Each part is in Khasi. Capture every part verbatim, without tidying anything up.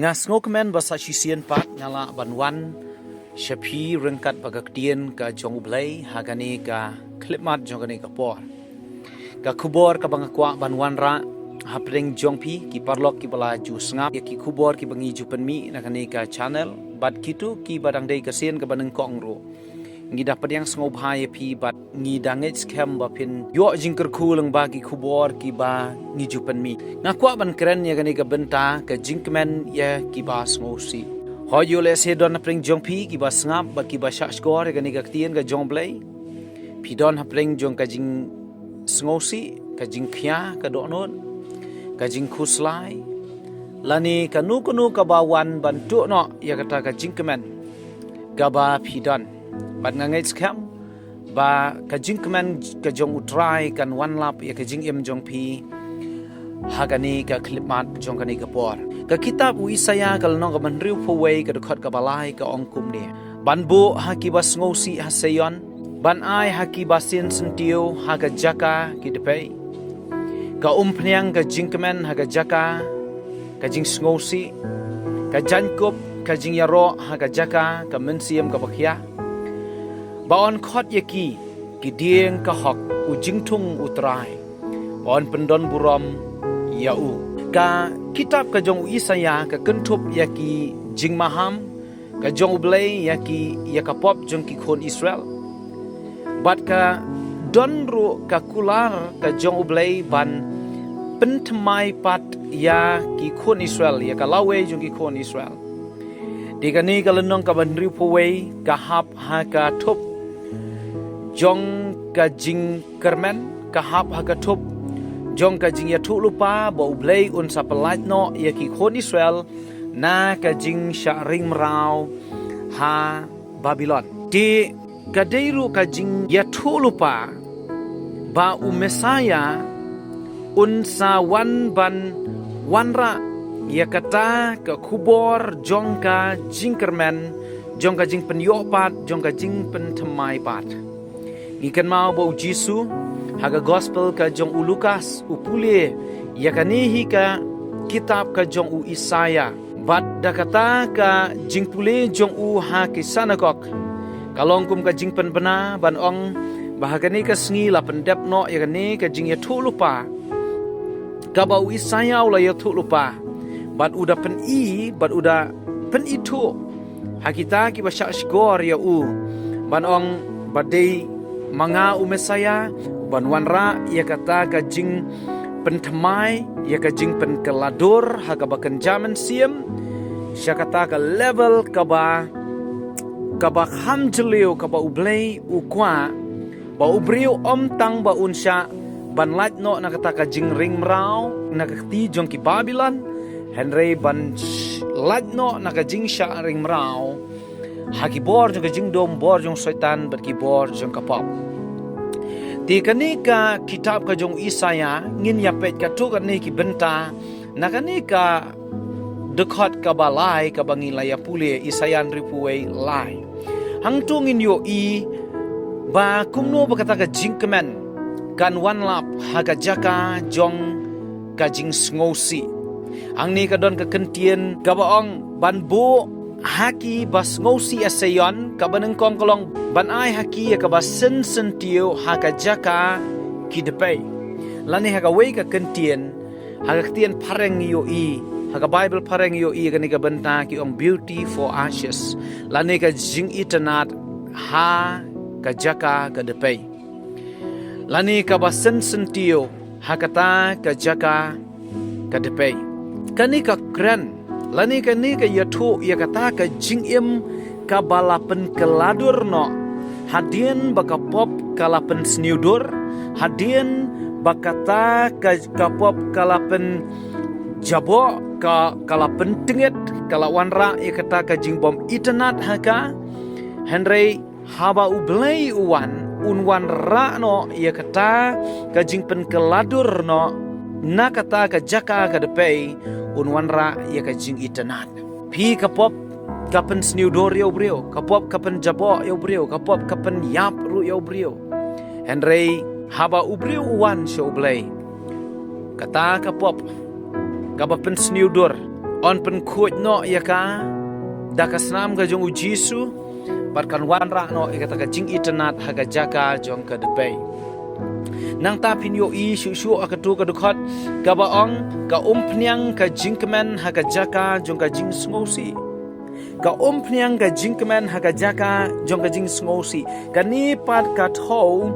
Nga sngewkmen ba sa shisien pat nga lah ban wan sha phi ryngkat bad ka ktien ka jong U Blei ha kane ka khyllipmat jong kane ka por. Ka khubor kaba nga kwah ban wanrah hapdeng jong phi ki paralok kiba la ju sngap ïa ki khubor kiba ngi ju pynmih na kane ka channel bad kito kiba dang dei ka sien kaba nyngkong ruh. Ngi da pdiang sngewbha ïa phi bad ngi da ngeit skhem ba phin ïoh jingkyrkhu lyngba ki khubor kiba ngi ju pynmih. Nga kwah ban kren ïa kane ka bynta ka jingkmen ïa kiba sngewsih. Hooid, ïoh lehse don hapdeng jong phi kiba sngap bad kiba shahshkor ïa kane ka ktien ka jong U Blei. Phi don hapdeng jong ka jingsngewsih, ka jingkhia, ka dohnud, ka jingkhuslai, lane kano kano kaba wan ban tuh noh ïa kata ka jingkmen kaba phi don. Bad nga ngeit skhem ba ka jingkmen ka jong U Trai kan wanlap ïa ka jingim jong phi ha kane ka khyllipmat jong kane ka por. Ka kitab u Isaïah ka lynnong kaba hynriewphew wei ka dkhot kaba lai ka ong kumne: Ban buh ha kiba sngewsih ha Seion, ban ai ha kiba sien syntiew ha ka jaka ki dpei. Ka umphniang ka jingkmen ha ka jaka ka jingsngewsih, ka jaiñkup ka jingïaroh ha ka jaka ka mynsiem kaba khia. Ba yn khot ïa ki ki dieng ka hok, u jingthung U Trai, ba yn pyndon burom ïa u. Ka kitab ka jong u Isaïah ka kynthup ïa ki jingmaham ka jong U Blei ïa ki, ïa ka pop jong ki khun Israel. Bad ka don ruh ka kular ka jong U Blei ban pynthymmai pat ïa ki khun Israel, ïa ka lawei jong ki khun Israel. Te kane ka lynnong kaba hynriewphew wei ka hap ha ka thup jong ka jingkyrmen, ka hap ha ka thup jong ka jingïathuhlypa ba U Blei un sa pyllait noh ïa ki khun Israel na ka jingshah ring mraw ha Babilon. Te ka dei ruh ka jingïathuhlypa ba u Messaïah un sa wan ban wanrah ïa kata ka khubor jong ka jingkyrmen, jong ka jingpynïoh pat, jong ka jingpynthymmai pat. Ngi kynmaw ba u Jisu ha ka gospel ka jong u Lukas u pule ïa kane hi ka kitab ka jong u Isaïah. Bad da kata ka jingpule jong u ha ki synagog, ka long kum ka jingpynbna ban ong ba ha kane ka sngi la pyndep noh ïa kane ka jingïathuhlypa kaba u Isaïah u la ïathuhlypa. Bad u da pyni, bad u da pynithuh ha kita kiba shah shkor ïa u ban ong ba dei ma nga u Messaïah, ban wanrah ïa kata ka jingpynthymmai, ïa ka jingpynkylla dur ha kaba kynja mynsiem sha kata ka level kaba, kaba kham jylliew kaba U Blei u kwah ba u briew ym tang ba un shah ban lait noh na kata ka jingring mraw na ka kti jong ki Babilon, hynrei ban sh-, lait noh na ka jingshah ring mraw ha ki bor jong ka jingdum, bor jong Soitan bad ki bor jong ka pop. Te kane ka kitab ka jong u Isaïah ngin ïa peit katto katne ki bynta na kane ka dkhot kaba lai kaba ngi la ïa pule, Isaïah hynriewphew wei lai. Hangto ngin ïohi ba kumno ba kata ka jingkmen kan wanlap ha ka jaka jong ka jingsngewsih. Hangne ka don ka kyntien kaba ong ban buh ha kiba sngewsih ha Seion, kaba nyngkong ka long ban ai ha ki ïa kaba sien syntiew ha ka jaka ki dpei. Lane ha kawei ka kyntien, ha ka ktien phareng ngi ïohi, ha ka Baibl phareng ngi ïohi kane ka bynta ki ong beauty for ashes, lane ka jingitynnad ha ka jaka ka dpei, lane kaba sien syntiew ha kata ka jaka ka dpei. Kane ka kren lane kane ka ïathuh ïa kata ka jingim kaba la pynkylla dur noh hadien ba ka pop ka la pynsniew dur, hadien ba kata ka, ka pop ka la pynjaboh, ka, ka la pyntngit, ka la wanrah ïa kata ka jingbym itynnad ha ka. Hynrei haba U Blei u wan, un wanrah noh ïa kata ka jingpynkylla dur noh na kata ka jaka ka dpei, un wanrah ïa ka jingitynnad. Phi, ka pop ka pynsniew dur ïa u briew, ka pop ka pynjaboh ïa u briew, ka pop ka pynïap ruh ïa u briew. Hynrei haba u briew u wan sha U Blei, kata ka pop kaba pynsniew dur, yn pynkhuid noh ïa ka da ka snam ka jong u Jisu, bad kan wanrah noh ïa kata ka jingitynnad ha ka jaka jong ka dpei. Nangta phin ïohi shuh shuh ha katu ka dkhot kaba ong, ka umphniang ka jingkmen ha ka jaka jong ka jingsngewsih. Ka umphniang ka jingkmen ha ka jaka jong ka jingsngewsih. Kane pat ka thew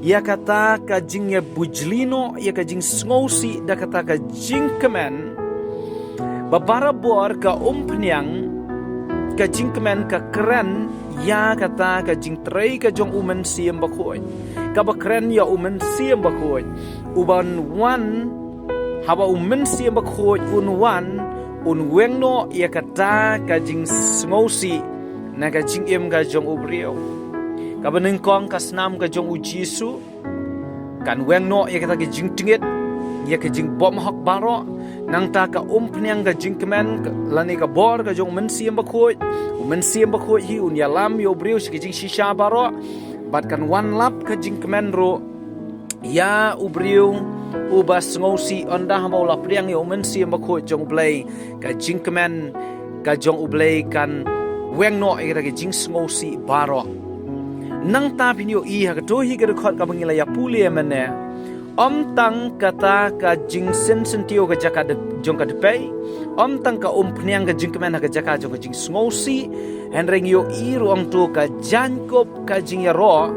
ïa kata ka jingïabujli noh ïa ka jingsngewsih da kata ka jingkmen. Ba barabor ka umphniang ka jingkmen ka kren ïa kata ka jingtrei ka jong u Mynsiem Bakhuid. Kaba kren ïa u Mynsiem Bakhuid, uban wan, haba u Mynsiem Bakhuid un wan, un weng noh ïa kata ka jingsngewsih na ka jingim ka jong u briew. Kaba nyngkong ka snam ka jong u Jisu kan weng noh ïa kata ka jingtngit, ïa ka jingbymhok baroh. Nangta ka umphniang ka jingkmen, lane ka bor ka jong u Mynsiem Bakhuid. U Mynsiem Bakhuid hi un ïalam ïa u briew sha ka jingshisha baroh. Bad kan wan lap ka jingkmen ruh ïa u briew uba sngewsih, ynda haba u la pdiang ïa u Mynsiem Bakhuid jong u Blei, ka jingkmen ka jong u Blei kan weng noh ïa kata ka jingsngewsih baroh. Nangta phin ïohi ha katu hi ka dkhot kaba ngi la ïa pule mynne, ym tang kata ka jingsyntiew ka jaka de, jong ka dpei, ym tang ka umphniang ka jingkmen ha ka jaka jong ka jingsngewsih, hynrei ngi ïohi ruh hangtu ka jaiñkup ka jingïaroh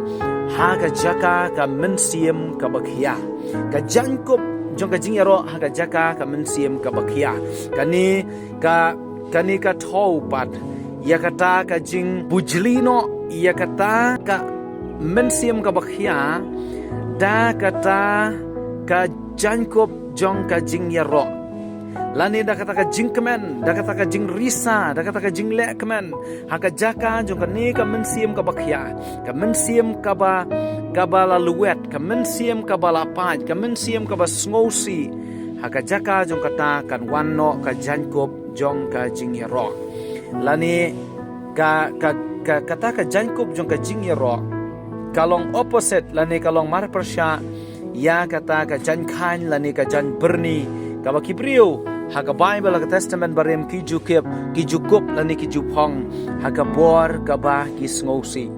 ha ka jaka ka mynsiem kaba khia. Ka jaiñkup jong ka jingïaroh ha ka jaka ka mynsiem kaba khia. Kane ka, kane ka thew pat ïa kata ka jingbujli noh ïa kata ka mynsiem kaba khia da kata ka jaiñkup jong ka jingïaroh, lane da kata ka jingkmen, da kata ka jingrisa, da kata ka jinglehkmen ha ka jaka jong kane ka mynsiem kaba khia, ka mynsiem kaba, kaba la lwet, ka mynsiem kaba la pait, ka mynsiem kaba sngewsih. Ha ka jaka jong kata kan wan noh ka jaiñkup jong ka jingïaroh. Lane ka, ka, ka, kata ka jaiñkup jong ka jingïaroh ka long opposite, lane ka long marpyrshah ïa kata ka jaiñkhaiñ lane ka jaiñbyrni kaba ki briew ha ka Baibl, ha ka Testament Barim ki ju kip, ki ju kup lane ki ju phong ha ka bor kaba ki sngewsih.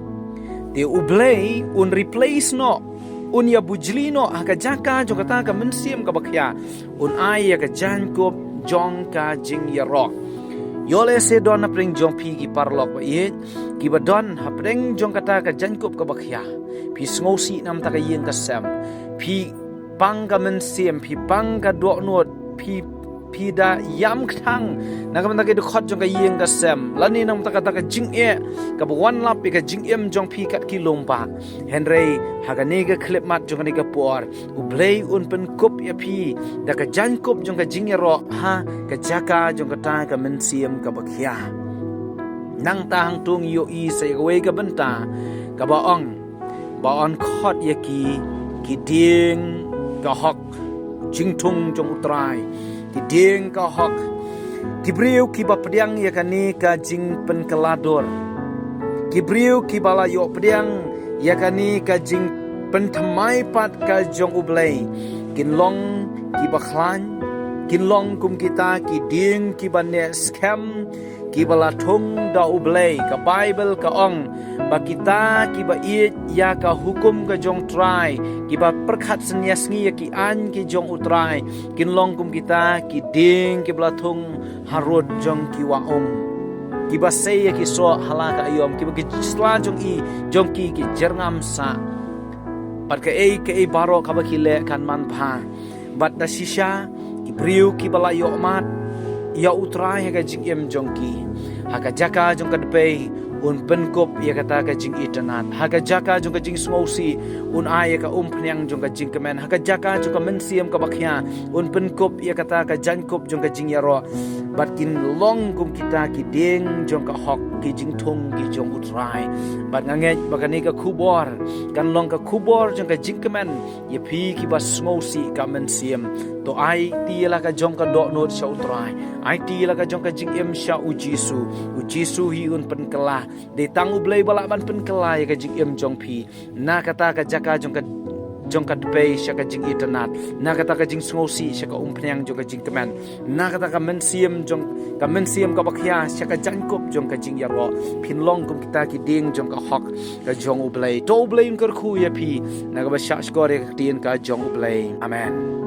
Te u Blei un replace noh, un ïabujli noh ha ka jaka jong kata ka mynsiem kaba khia, un ai ïa ka jaiñkup jong ka jingïaroh. Ïoh lehse don hapdeng jong phi ki paralok ba ïeit kiba don hapdeng jong kata ka jaiñkup kaba khia. Phi sngewsih namar ka ïing ka sem. Phi pang ka mynsiem, phi pang ka dohnud, phi, phi da ïam kthang na ka bynta ki dkhot jong ka ïing ka sem, lane namar kata ka jingeh kaba wan lap ïa ka jingim jong phi kat ki lum ba. Hynrei ha kane ka khyllipmat jong kane ka por, u Blei un pynkup ïa phi da ka jaiñkup jong ka jingïaroh ha ka jaka jong kata ka mynsiem kaba khia. Nangta hangtu ngi ïohi sa ïa kawei ka bynta kaba ong, ba yn khot ïa ki, ki dieng ka hok, jingthung jong u Trai, ki dieng ka hok, ki briew kiba pdiang ïa kane ka jingpynkylla dur, ki briew kiba la ïoh pdiang ïa kane ka jingpynthymmai pat ka jong u Blei, kin long kiba khlaiñ, kin long kum kita ki dieng kiba neh skhem, kiba la thung da u Blei. Ka Baibl ka ong ba kita kiba ïeit ïa ka hukum ka jong u Trai, kiba pyrkhat synñia sngi ïa ki aiñ ki jong u Trai, kin long kum kita ki dieng kiba la thung harud jong ki wah um, kiba sei ïa ki soh ha la ka aïom, kiba ki sla jong i, jong ki ki jyrngam sah. Bad kaei kaei baroh kaba ki leh kan manbha. Bad da shisha ki briew kiba la ïohmad ïa u Trai ha ka jingim jong ki, ha ka jaka jong ka dpei un pynkup ïa kata ka jingitynnad, ha ka jaka jong ka jingsngewsih un ai ïa ka umphniang jong ka jingkmen, ha ka jaka jong ka mynsiem kaba khia un pynkup ïa kata ka jaiñkup jong ka jingïaroh. Bad kin long kum kita ki dieng jong ka hok, ki jingthung ki jong u Trai. Bad nga ngeit ba kane ka khubor kan long ka khubor jong ka jingkmen ïa phi kiba sngewsih ka mynsiem. To aiti ïa la ka jong ka dohnud sha u Trai, aiti ïa la ka jong ka jingim sha u Jisu. U Jisu hi un pynkylla. Dei tang u Blei ba lah ban pynkylla ïa ka jingim jong phi na kata ka jaka jong ka, jong ka dbei sha ka jingitynnad, na kata ka jingsngewsih sha ka umphniang jong ka jingkmen, na kata ka mynsiem jong ka mynsiem kaba khia sha ka jaiñkup jong ka jingïaroh. Phin long kum kita ki dieng jong ka hok ka jong U Blei. To U Blei un kyrkhu ïa phi na kaba shah shkor ïa ka ktien ka jong U Blei. Amen.